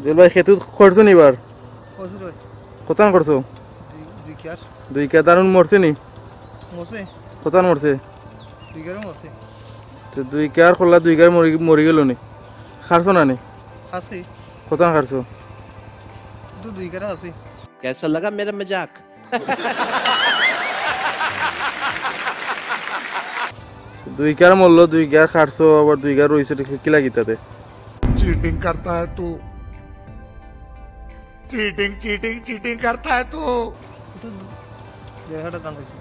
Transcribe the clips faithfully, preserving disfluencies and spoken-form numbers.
জুয়েল ভাই, খেতু করছো নি এবার? করছি রে ভাই। কতান করছো? দুই, দুই কিয়ার। দুই কিয়ার। ধান মরছে নি? মরছে। কতান মরছে? দুই কিয়ারও মরছে। তো দুই কিয়ার করলা, দুই কিয়ার মরি, মরি গেল নি? খারছো না নি? খাসি। কতান খারছো? তো দুই কিয়ার আছে। कैसा लगा मेरा मजाक? দুই কিয়ার মরলো, দুই কিয়ার খারছো, আবার দুই কিয়ার রইছে, এটা কিলা কিতাতে? चीटिंग करता है तू। चीटिंग, चीटिंग, चीटिंग करता है तू। দেড় কাঠা ধান পাইছি।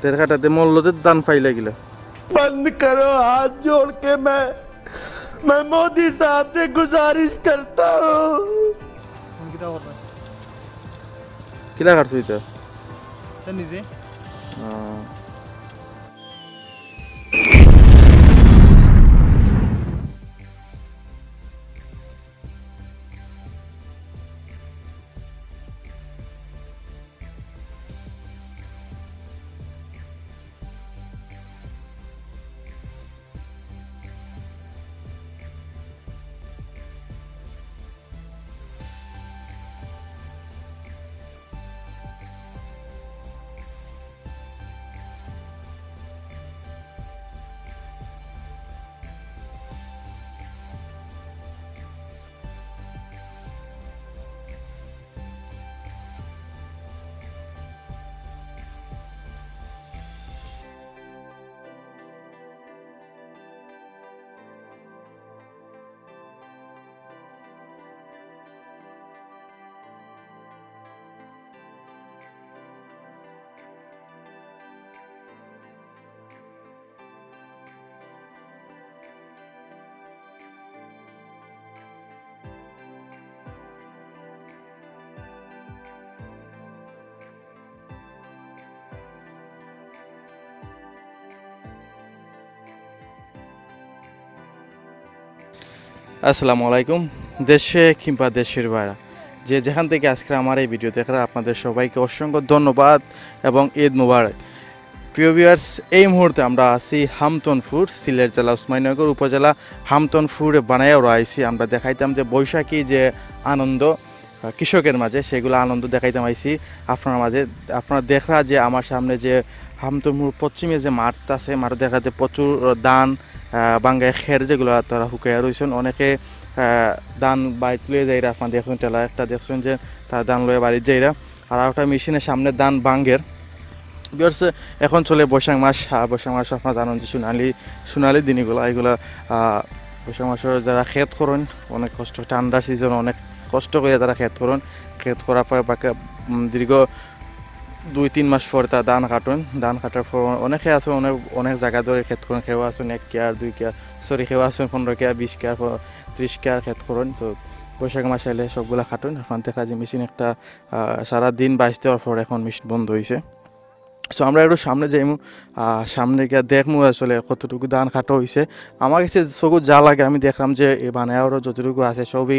দেড় কাঠাতে মল্লতে ধান পাইলা কিলা? बंद करो, हाथ जोड़ के मैं, मैं मोदी साहब से गुजारिश करता हूँ। তুমি কিতা করবে? কিলা কাটছো ইতা? তা নিজে। আহ। আসসালামু আলাইকুম। দেশে কিংবা দেশের বাইরে, যে যেখান থেকে আজকে আমার এই ভিডিও দেখরা, আপনাদের সবাইকে অসংখ্য ধন্যবাদ এবং ঈদ মোবারক। প্রিয় ভিউয়ার্স, এই মুহূর্তে আমরা আছি হামতনপুর, সিলেট জেলা উসমানীনগর উপজেলা হামতনপুরে বানাইয়া আইছি। আমরা দেখাইতাম যে বৈশাখী যে আনন্দ, আহ, কৃষকের মাঝে, সেগুলো আনন্দ দেখাইতাম আইছি আপনার মাঝে। আপনারা দেখরা যে আমার সামনে যে হামতনপুর পশ্চিমে যে মাঠ আছে, মাঠে দেখা যায় প্রচুর ধান, আহ, বাঙ্গায় খের যেগুলো তারা হুকাইয়া রইছেন। অনেকে, আহ, ধান বাড়িত লইয়া যাইরা, আপনারা দেখছেন ঠেলা একটা দেখছেন যে তারা ধান লইয়া বাড়িত যাইরা। আর একটা মেশিনের সামনে ধান ভাঙ্গের। ভিউয়ার্স, এখন চলে বৈশাখ মাস। আর বৈশাখ মাস আপনারা জানেন যে সোনালি, সোনালি দিন এগুলা, এগুলা, আহ, বৈশাখ মাসে যারা খেত করেন অনেক কষ্ট, ঠান্ডার সিজন অনেক কষ্ট করে যারা খেত করেন, খেত করার পর বাকি, উম, দীর্ঘ দুই তিন মাস পর তা ধান কাটেন। ধান কাটার পর অনেকে আছে অনেক, অনেক জায়গা ধরে খেত করেন, কেউ আছেন এক কিয়ার, দুই কিয়ার, সরি, কেউ আছেন পনেরো কিয়ার, বিশ কিয়ার, প-, ত্রিশ কিয়ার খেত করেন। তো বৈশাখ মাস আইলে সবগুলা কাটেন। আপনারা দেখরা যে মেশিন একটা, আহ, সারা দিন বাইছ দেওয়ার পর এখন মেশিন বন্ধ হইছে। So আমরা একটু সামনে যাইমু, আহ, সামনে গিয়া দেখমু আসলে কতটুকু ধান কাটা হইছে। আমার কাছে চোখে যা লাগে আমি দেখলাম যে এই বানায়ারও যতটুকু আছে সবই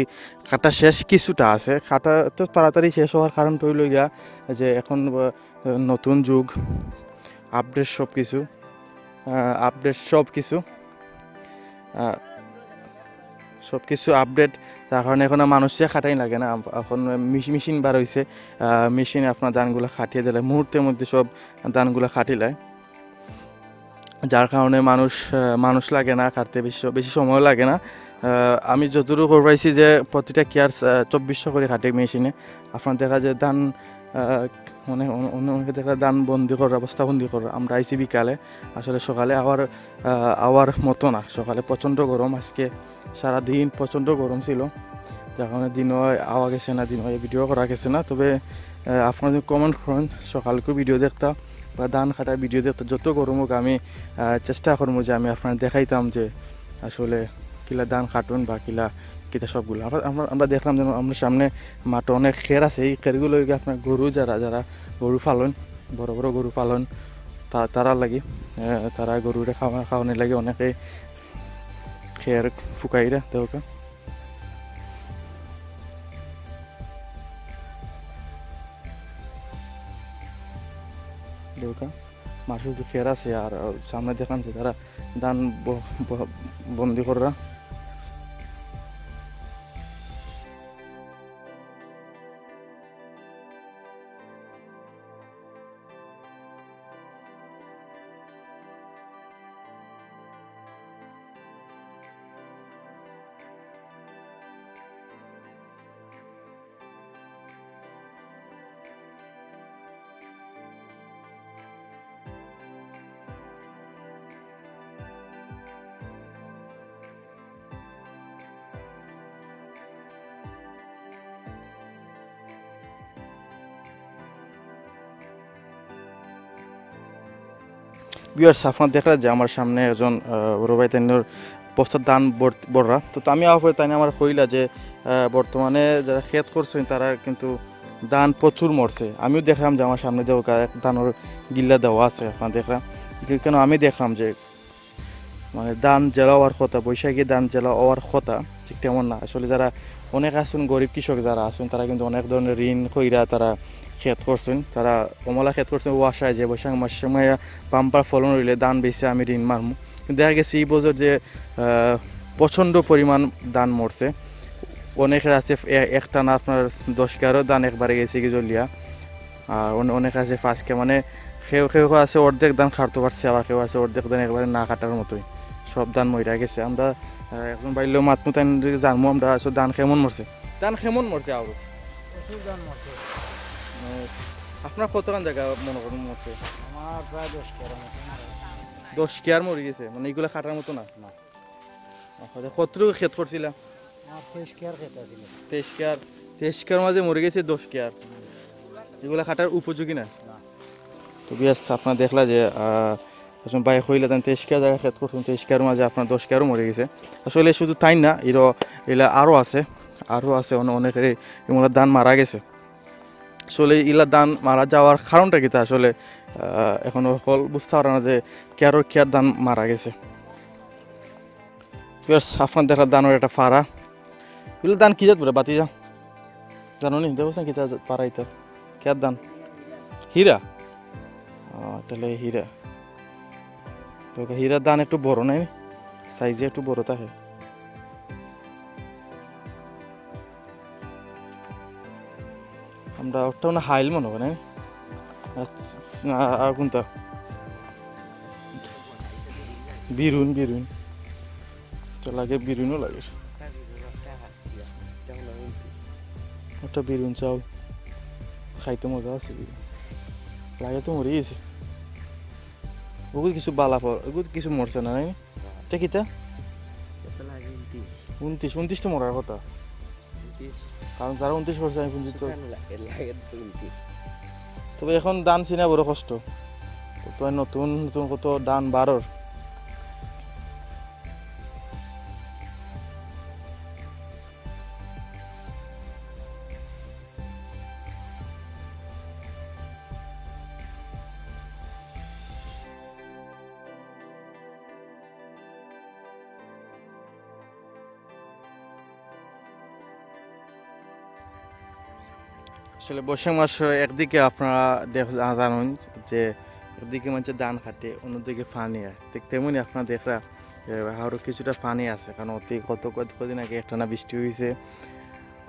কাটা শেষ, কিছুটা আছে। কাটা তো তাড়াতাড়ি শেষ হওয়ার কারণটা হইল গিয়া যে এখন, আহ, নতুন যুগ, আপডেট সব কিছু, আহ, আপডেট সব কিছু, আহ, সব কিছু আপডেট। তার কারণে এখন আর মানুষে খাটাই লাগে না। আপ-, এখন মেশি-, মেশিন বার হইছে, আহ, মেশিনে আপনার ধানগুলা কাটিয়ে দিলে মুহূর্তের মধ্যে সব ধানগুলা কাটিলায়, যার কারণে মানুষ, আহ, মানুষ লাগে না কাটতে, বেশি স-, বেশি সময় লাগে না। আহ, আমি যতটুকু খবর পাইছি যে প্রতিটা কিয়ার, আহ, চব্বিশশো করে কাটে মেশিনে। আপনার দেখা যায় ধান, আহ, মানে অন-, অন-, অনেকে দেখা ধান বন্দি করা, বস্তাবন্দি করা। আমরা আইছি বিকালে, আসলে সকালে আবার, আহ, আওয়ার মতো না। সকালে প্রচণ্ড গরম, আজকে সারাদিন প্রচণ্ড গরম ছিল, যার কারণে দিনও আওয়া গেছে না, দিনও ভিডিও করা গেছে না। তবে, আহ, আপনারা যদি কমেন্ট করেন, সকালকে ভিডিও দেখতা বা ধান কাটা ভিডিও দেখতা, যত গরম হোক আমি, আহ, চেষ্টা করবো যে আমি আপনারা দেখাইতাম যে আসলে কিলা ধান কাটুন বা কিলা কিতা সবগুলা। আমরা, আমরা, আমরা দেখলাম যেন আমরা সামনে মাঠে অনেক খের আছে, এই খেরগুলো হইলে আপনার গরু যারা, যারা গরু পালন, বড় বড় গরু পালন, তা-, তারার লাগি, আহ, তারা গরুরে খাওয়া-, খাওয়ানোর লাগি অনেকে খের ফুকাইরা দেওকা। দেওকা। মাসে শুধু খের আছে, আর, আহ, সামনে দেখলাম যে তারা ধান ব-, ব-, বন্দি কররা। ভিউয়ার্স, আপনারা দেখরা যে আমার সামনে একজন, আহ, বড় ভাই তাইনর বস্তা ধান ভর-, ভররা। তো, তো আমি আওয়ার পরে তাইন আমারে কইলা যে, আহ, বর্তমানে যারা খেত করছইন তারা কিন্তু ধান প্রচুর মরছে। আমিও দেখলাম যে আমার সামনে দেখউক্কা এক ধানর গিল্লা দেওয়া আছে, আপনারা দেখরা। কিন্তু কেন আমি দেখলাম যে মানে ধান যেলা অওয়ার কথা, বৈশাখী ধান যেলা অওয়ার কথা, ঠিক তেমন না। আসলে যারা অনেক আছইন, গরিব কৃষক যারা আছইন, তারা কিন্তু অনেক ধরনের ঋণ কইরা তারা খেত করছইন, তারা অমলা খেত করছইন, ও আশায় যে বৈশাখ মাসের সময় বাম্পার ফলন অইলে ধান বেচে আমি ঋণ মারমু। কিন্তু দেখা গেছে এই বছর যে, আহ, প্রচণ্ড পরিমাণ ধান মরছে, অনেকের আছে এ-, একটানা আপনার দশ কিয়ারও ধান একবারে গেছে কি জ্বলিয়া। আর অনে-, অনেক আছে পাঁচ কিয়ার, মানে কেউ কেউ আছে অর্ধেক ধান কাটতো পারছে, আবার কেউ আছে অর্ধেক ধান একবারে না কাটার মতোই, সব ধান মইরা গেছে। আমরা, আহ, একজন ভাইর লগে মাতমু, তাইন জানমু আমরা আসলে ধান কেমন মরছে। ধান কেমন মরছে আরো? প্রচুর ধান মরছে। আহ, আপনার কতখান জাগা মনে করেন মরছে? আমার প্রায় দশ কিয়ার মতো মরে গেছে। দশ কিয়ার মরি গেছে, মানে ইগুলা কাটার মতো না? না। আচ্ছা, কতটুকু খেত করছিলা? আমার তেইশ কিয়ার খেত আছিল। তেইশ কিয়ার, তেইশ কিয়ার মাঝে মরি গেছে দশ কিয়ার। ইগুলা কাটার উপযোগী না? না। তো ভিউয়ার্স, আপনারা দেখলা যে, আহ, একজন ভাই কইলা তাইন তেইশ কিয়ার জাগা খেত করছইন, তেইশ কিয়ার মাঝে আপনার দশ কিয়ারও মরি গেছে। আসলে শুধু তাইন না, ইরো, ইলা আরও আছে, আরও আছে, অনে-, অনেকের ইমলা ধান মারা গেছে। আসলে ইলা ধান মারা যাওয়ার কারণটা কিতা আসলে, আহ, এখনো হকল বুঝতা পাররা না যে কিয়ারর কিয়ার ধান মারা গেছে। ভিউয়ার্স, আপনারা দেখরা ধানর একটা ফাড়া। ইলা ধান কি জাত বলে, বাতি যা? জানো নি? দেখো কিতা জাত ফাড়া ইতা? কিয়ার ধান? হীরা? ও, তাইলে হীরা। তো হীরার ধান একটু বড়, নায় নি? সাইজে একটু বড় থাকে। আমরা ওটা না হাইল মনে করে, নায় নি? আচ্ছা, আর কোনটা? বিরুন, বিরুন। তো লাগে, বিরুনও লাগে। ওটা বিরুন চাউল। খাইতে মজা আছে বিরুন। লাগে তো মরি গেছে। ওগুলো কিছু বালা ফল, ওগুলো কিছু মরছে না, নায় নি? এটা কিতা? এটা লাগে ঊনত্রিশ। ঊনত্রিশ, ঊনত্রিশ তো মরার কথা। ঊনত্রিশ। কারণ যারা ঊনত্রিশ করছে, আমি বুঝি তো। শুকান লা-, এর লাগে তো ঊনত্রিশ। তবে এখন ধান চিনা বড় কষ্ট। তো নতুন নতুন কত ধান বারর। আসলে বৈশাখ মাস একদিকে আপনারা দেখ-, জা-, জানেন যে একদিকে মানুষে ধান কাটে, অন্যদিকে পানি হয়। ঠিক তেমনি আপনারা দেখরা, এ, আরও কিছুটা পানি আছে, কারণ অতি গত কয়েক-, কদিন আগে একটানা বৃষ্টি হইছে,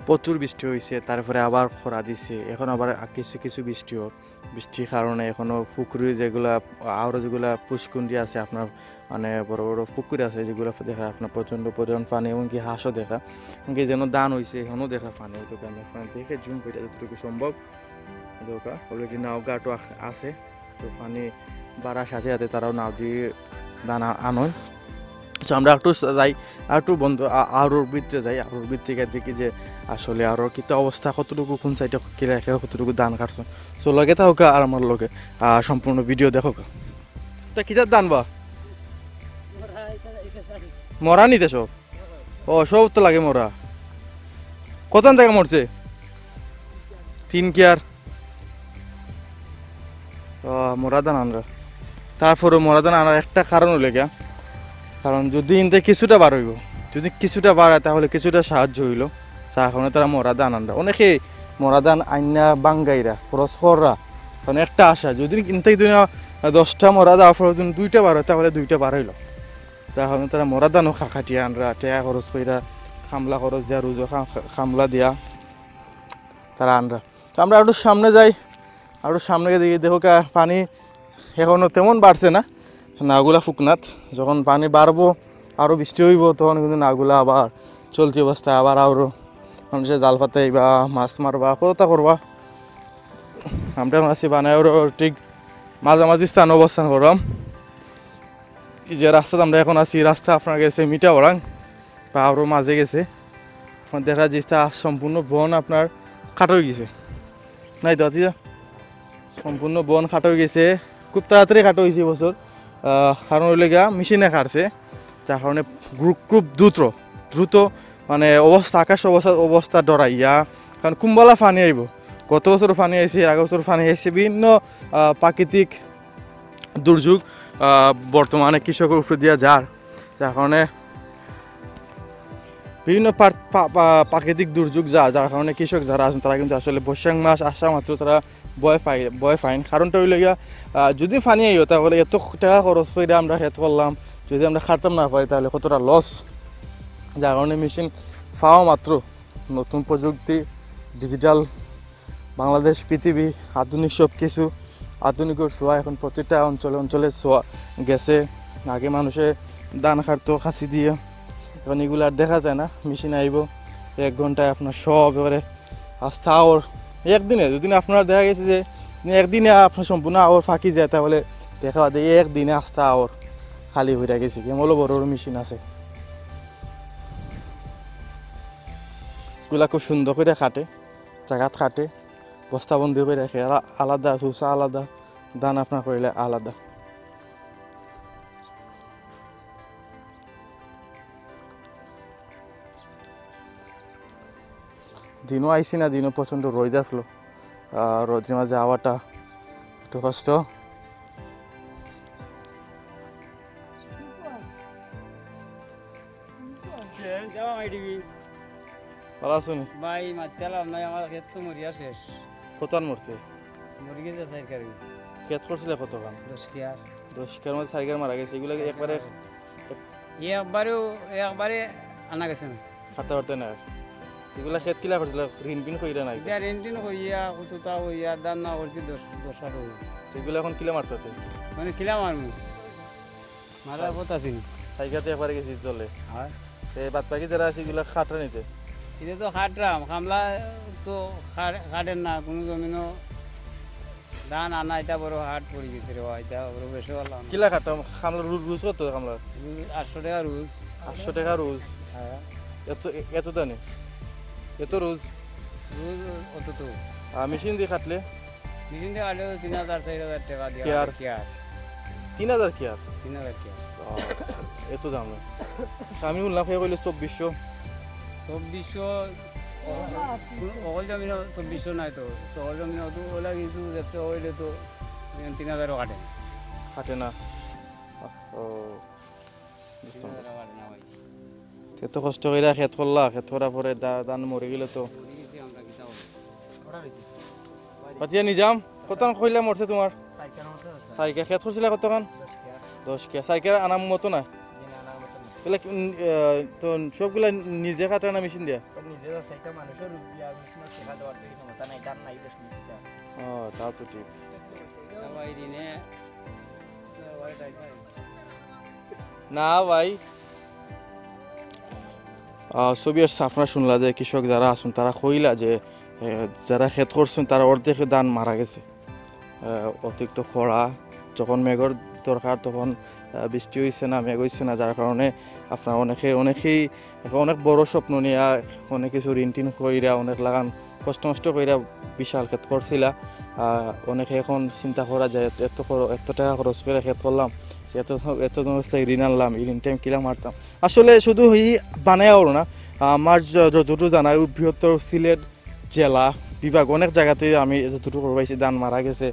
প্রচুর বৃষ্টি হইছে, তারপরে আবার খরা দিছে, এখন আবার আ-, কিছু কিছু বৃষ্টি হোক। বৃষ্টির কারণে এখনো পুকুরি যেগুলা, আরও যেগুলা পুষ্কুণ্ডি আছে আপনার, মানে বড় বড় পুকুর আছে যেগুলা দেখা আপনার প্রচণ্ড পরিমাণ পানি, এমনকি হাঁসও দেখা, এমনকি যেন ধান হইছে এখনো দেখা পানি। তো আমি আপনার দেখে জুম করে যতটুকু সম্ভব দেখা, already নাও ঘাটও আ-, আছে, তো পানি বাড়ার সাথে সাথে তারাও নাও দিয়ে দানা আনয়। তো আমরা একটু স-, যাই, আর একটু বন্ধ, আ-, আরোর ভিতরে যাই, আরোর ভিতরে গিয়া দেখি যে আসলে আরোর কিতা অবস্থা, কতটুকু কোন সাইডে কি রাখে, কতটুকু ধান কাটছে। So লগে থাকউক্কা আর আমার লগে, আ, সম্পূর্ণ ভিডিও দেখউক্কা। তা কিতার ধান বা? মরা নিতে সব? ও, সব তো লাগে মরা। কতখান জাগা মরছে? তিন কিয়ার। আহ, মরা ধান আনরা। তারপরেও মরা ধান আনার একটা কারণ অইলো গিয়া, কারণ যদি ইনতে কিছুটা বার অইবো, যদি কিছুটা বার অয়, তাহলে কিছুটা সাহায্য অইলো। যার কারণে তারা মরা ধান আনরা। অনেকে মরা ধান আইন্না ভাঙ্গাইরা, খরচ কররা, কারণ একটা আশা, যদি ইনতে দুই না, দশটা মরা দেওয়ার পরে যদি দুইটা বার অয়, তাহলে দুইটা বার অইলো। যার কারণে তারা মরা ধানও খা-, কাটিয়া আনরা, টেকা খরচ কইরা, কামলা খরচ দিয়া, রুজো খা-, কামলা দিয়া তারা আনরা। তো আমরা একটু সামনে যাই, আর একটু সামনে গিয়া দেখি, দেখউক্কা, পানি এখনো তেমন বাড়ছে না, নাওগুলা ফুকনাত। যখন পানি বাড়বো, আরও বৃষ্টি অইবো, তখন কিন্তু নাওগুলা আবার চলতি অবস্থায় আবার আরও মানুষে জাল পাতাইবা, মাছ মারবা, কততা করবা। আমরা এখন আছি বানাইওরর ঠিক মাঝামাঝি স্থানে অবস্থান করলাম। এই যে রাস্তাত আমরা এখন আছি, রাস্তা আপনার গেছে মিঠাবড়াং পাহাড়র মাঝে গেছে। আপনার দেখা যাইছে সম্পূর্ণ বন আপনার কাটা অইগেছে, নায় তো, ভাতিজা? সম্পূর্ণ বন কাটা অইগেছে, খুব তাড়াতাড়ি কাটা অইছে এই বছর। আহ, কারণ অইলো গিয়া মেশিনে কাটছে, যার কারণে গ্রুপ খুব দ্রুত, দ্রুত, মানে, অবস্থা, আকাশ অবস্থা, অবস্থা ডরাইয়া, কারণ কুম্বালা পানি আইবো। গত বছর পানি আইছে, এর আগের বছর পানি আইছে, বিভিন্ন, আহ, প্রাকৃতিক দুর্যোগ, আহ, বর্তমানে কৃষকের উপরে দিয়া যার, যার কারণে বিভিন্ন পার-, পা-, পা-, প্রাকৃতিক দুর্যোগ যা, যার কারণে কৃষক যারা আছেন, তারা কিন্তু আসলে বৈশাখ মাস আসা মাত্র তারা ভয় পাই, ভয় পাইন। কারণটা অইলো গিয়া, আহ, যদি পানি আইও, তাহলে এত টাকা খরচ কইরা আমরা খেত করলাম, যদি আমরা কাটতাম না পারি, তাহলে কতটা লস। যার কারণে মেশিন পাওয়া মাত্র, নতুন প্রযুক্তি, ডিজিটাল, বাংলাদেশ, পৃথিবী, আধুনিক সব কিছু, আধুনিকর ছোঁয়া এখন প্রতিটা অঞ্চলে অঞ্চলে ছোঁয়া গেছে। আগে মানুষে ধান কাটতো কাঁচি দিয়ে, এখন এগুলো আর দেখা যায় না। মেশিন আইবো, এক ঘন্টায় আপনার সব একেবারে আস্তা আওর, একদিনে, যদি আপনার দেখা গেছে যে একদিনে আপনার সম্পূর্ণ আওর ফাঁকি যায়, তাহলে দেখা যায় একদিনে আস্তা আওর খালি হইয়া গেছে। কি বড় বড় মেশিন আছে, এগুলা খুব সুন্দর করে কাটে, জাগাত কাটে, বস্তাবন্দি করে রাখে, আলা-, আলাদা, চুষা আলাদা, ধান আপনার করিলে আলাদা। দিনও আইছি না, দিনও প্রচণ্ড রোদ আসলো। আহ, রোদের মাঝে আওয়াটা একটু কষ্ট। ভালা আছো নি? ভাই, মাততাম নাই, আমার খেত তো মরিয়া শেষ। কতখান মরছে? মরি গেছে চাইর কার। খেত করছিলে কতখান? দশ কিয়ার। দশ কিয়ার মধ্যে চাইর কার মারা গেছে, এগুলা কি একবারে? একবারেও, একবারে আনা গেছে না। খাটতে পারতে না। এগুলা খেত কিলা করছিল? ঋণ পিন কইরা নাই? ইটা ঋণ টিন কইয়া, কততা কইয়া, ধান না করছি দশ, দশ কার। এগুলা এখন কিলা মারতে? মানে কিলা মারমু? মারার পথ আছে নি। চাইর কাতে একবারে গেছি জলে। হ্যাঁ। তে বাদ বাকি যারা আছে, এগুলা খাটরা নিতে? ইটা তো খাটরাম, কামলা তো খাট-, খাটের না, কোনো জমিনও ধান আনা, ইটা বড় হাট পড়ি গেছে রে বা, ইটা বড় বেশি ভালা না। কিলা খাটরাম? কামলা রু-, রুজ কত কামলা? রুজ আটশো টেকা রুজ। আটশো টেকা রুজ? হ্যাঁ। এত, এ-, এত দানে? এত রুজ? রুজ অত তো। আর মেশিন দিয়া কাটলে? মেশিন দিয়া কাটলে তো তিন হাজার, চাইর হাজার টেকা দিয়া কিয়ার? কাটে কিয়ার। তিন হাজার কিয়ার? তিন হাজার কিয়ার। আহ, এত দাম। আমি হুনলাম, হে কইলে চব্বিশশো। চব্বিশশো, অ-, অকল জমিন চব্বিশশো নাই তো। অকল জমিন অত ওলা কিছু যাতে অইলে তো তিন হাজারও কাটে না। কাটে না। ও, বুঝতাম। তিন হাজারও কাটে না ভাই। এত কষ্ট কইরা খেত করলা, খেত করার পরে দা-, ধান মরি গেলে তো। মরি গেছে, আমরা কিতা করব? বাঁচিয়া নিজাম, কতখান কইলা মরছে তোমার? চাইর কার মতো আছে। চাইর কার। খেত করছিলা কতখান? দশ কিয়ার। দশ কিয়ার। চাইর কার আনার মতো না? জি না, আনার মতো না। তাহলে কি, উম, আহ, তো সবগুলা নিজে কাটে না মেশিন দিয়া? তো নিজে আছে, একটা মানুষের রূপ দিয়া মেশিনের টেকা দেওয়ার তো এই ক্ষমতা নাই, ধান নাই, দেশ নিতে চায়। ও, তাও তো ঠিক। না ভাই, ঋণে, না ভাই, তাই ভাই। না ভাই। আহ, ছবি আর আপনারা শুনলা যে কৃষক যারা আছেন, তারা কইলা যে, এ, যারা খেত করছেন, তারা অর্ধেক ধান মারা গেছে। আহ, অতিরিক্ত খরা, যখন মেঘর দরকার, তখন, আহ, বৃষ্টি হইছে না, মেঘ হইছে না, যার কারণে আপনার অনেকে, অনেকেই এখন অনেক বড় স্বপ্ন নিয়া অনেক কিছু ঋণ টিন কইরা, অনেক লাগান কষ্ট নষ্ট কইরা বিশাল খেত করছিলা। আহ, অনেকে এখন চিন্তা করা যায়, এত, এত খর-, এত টাকা খরচ কইরা খেত করলাম, এত, এত দিন অবস্থায় ঋণ আনলাম, এই ঋণ টাইম কিলা মারতাম। আসলে শুধু এই বানায় ওর না, আমার য-, যতটুকু জানা, ওই বৃহত্তর সিলেট জেলা বিভাগ অনেক জায়গাতে আমি যতটুকু খবর পাইছি, ধান মারা গেছে,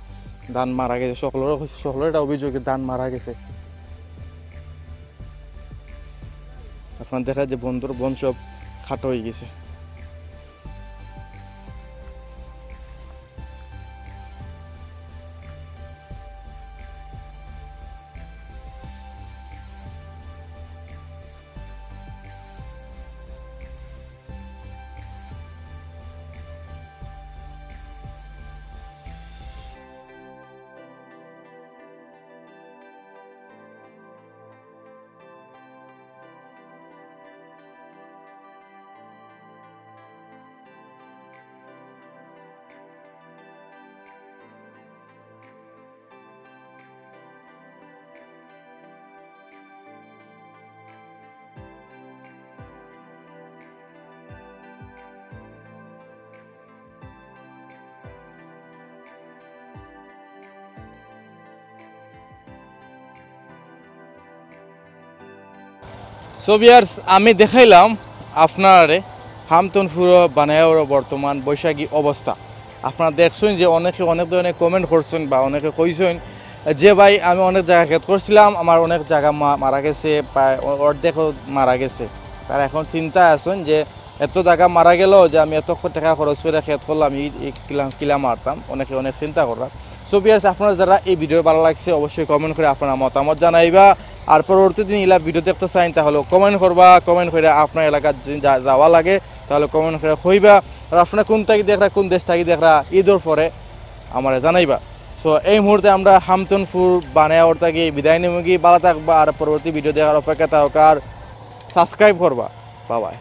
ধান মারা গেছে, সকলের, সকলের একটা অভিযোগে ধান মারা গেছে। আপনার দেখা যায় বন্দর বন সব খাটো হয়ে গেছে। তো ভিউয়ার্স, আমি দেখাইলাম আপনারে হামতনপুর বানাওয়ার বর্তমান বৈশাখী অবস্থা। আপনারা দেখছইন যে অনেকে অনেক ধরনের কমেন্ট করছইন বা অনেকে কইছইন যে, "ভাই, আমি অনেক জাগা খেত করছিলাম, আমার অনেক জাগা মা-, মারা গেছে, প্রায় অ-, অর্ধেকও মারা গেছে।" তারা এখন চিন্তায় আছইন যে এত জাগা মারা গেল যে আমি এত টাকা খরচ করে খেত করলাম, এই, এই কিলা, কিলা মারতাম, অনেকে অনেক চিন্তা কররা। সো ভিউয়ার্স, আপনারা যারা এই ভিডিও ভালা লাগছে অবশ্যই কমেন্ট করে আপনারা মতামত জানাইবা। আর পরবর্তী দিন ইলা ভিডিও দেখতে চাইন তাহলে কমেন্ট করবা, কমেন্ট করে আপনার এলাকাত যদি যা-, যাওয়া লাগে তাহলে কমেন্ট করে কইবা। আর আপনারা কোন থাকি দেখরা, কোন দেশ থাকি দেখরা, ঈদর পরে আমারে জানাইবা। সো এই মুহূর্তে আমরা হামতনপুর বানাওয়ার থাকি বিদায় নিমুগি। ভালা থাকবা আর পরবর্তী ভিডিও দেখার অপেক্ষা থাকউক্কা আর সাবস্ক্রাইব করবা। Bye bye.